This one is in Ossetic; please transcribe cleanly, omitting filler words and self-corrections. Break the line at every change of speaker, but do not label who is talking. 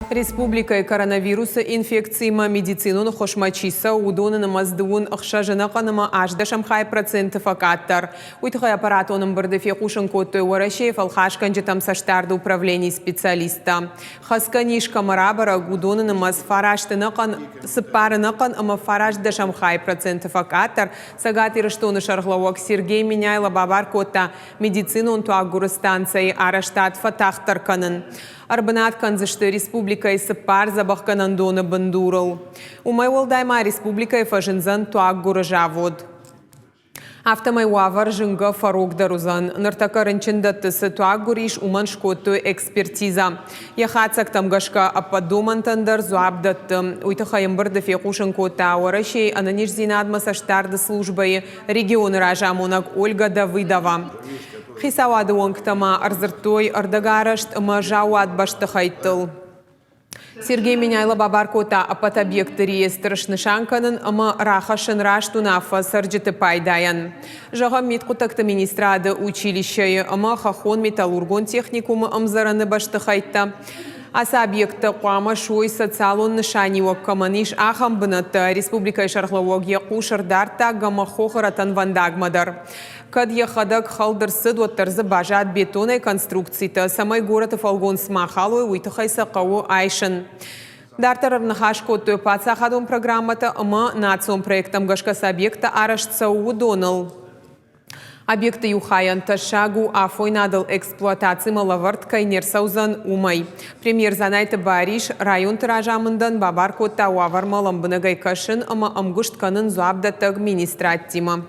Республикӕйы коронавирусы инфекциимӕ медицинон ӕххуысмӕ чи цӕуы, уыдоны нымӕц дыууын ӕхсӕз ӕнӕхъӕн ӕмӕ ӕстдӕсӕм хай проценты фӕкъаддӕр. Уый тыххӕй аппаратон ӕмбырды фехъусын кодтой Уӕрӕсейы фӕлхасгӕнджытӕм цӕстдарды управленийы специалисттӕ. Хӕцгӕ низ кӕмӕ рабӕрӕг, уыдоны нымӕц фараст ӕнӕхъӕн цыппар ӕнӕхъӕн ӕмӕ фарастдӕсӕм хай проценты фӕкъаддӕр. Цӕгат Ирыстоны сӕргълӕууӕг Сергей Меняйло бабар кодта медицинон туаггуыры станцӕйы арӕзтад фӕтагъддӕр кӕнын. Ӕрбынат кӕндзысты республикӕйы цыппар дзӕбӕхгӕнӕндоны бындурыл. Уымӕй уӕлдай ма республикӕйы фӕзындзӕн туаггуыры завод. Афтӕмӕй уавӕр зынгӕ фӕрогдӕр уыдзӕн. Ныртӕккӕ рынчындӕтты цы туаггуыр ис, уымӕн скодтой экспертизӕ. Йӕ хатдзӕгтӕм гӕсгӕ ӕппӕт домӕнтӕн дӕр дзуапп дӕтты. Уый тыххӕй ӕмбырды фехъусын кодта Уӕрӕсейы ӕнӕниздзинадмӕ цӕстдарды службӕйы регионы разамонӕг Ольга Давыдова. Хицауады уӕнгтӕ ма ӕрдзырдтой ӕрдӕгарӕзт ӕмӕ заууат бӕстыхӕйттыл. Сергей Меняйло бабар кодта ӕппӕт объектты реестр снысан кӕнын ӕмӕ рахӕссын раст уынаффӕ цӕрджыты пайдайӕн. Зӕгъӕм, мидхъуыддӕгты министрады училищӕйы ӕмӕ хӕххон металлургон техникумы ӕмдзӕрӕны бӕстыхӕйттӕ. Ацы объекттӕ хъуамӕ суой социалон нысаниуӕг кӕмӕн ис, ахӕм бынӕттӕ. Республикӕйы сӕргълӕууӕг йӕ хъус ӕрдардта Гомохохы рӕтӕнвӕндагмӕ дӕр. Кӕд йӕхӕдӕг хӕлд ӕрцыд, уӕддӕр дзы баззад бетонӕй конструкцитӕ, цӕмӕй горӕты фӕлгонц ма халой, уый тыххӕй сӕ хъӕуы айсын. Дарддӕр ӕрныхас кодтой паддзахадон программӕтӕ ӕмӕ национ проекттӕм гӕсгӕ цы объекттӕ арӕзт цӕуы, уыдоныл. Объекты иу хайӕн тӕссаг у, афойнадыл эксплуатацимӕ лӕвӕрд кӕй не рцӕудзӕн, уымӕй. Премьер Дзанайты Барис районты разамындӕн бабар кодта уавӕрмӕ лӕмбынӕгӕй кӕсын ӕмӕ ӕмгуыст кӕнын дзуапдӕттӕг министрадтимӕ.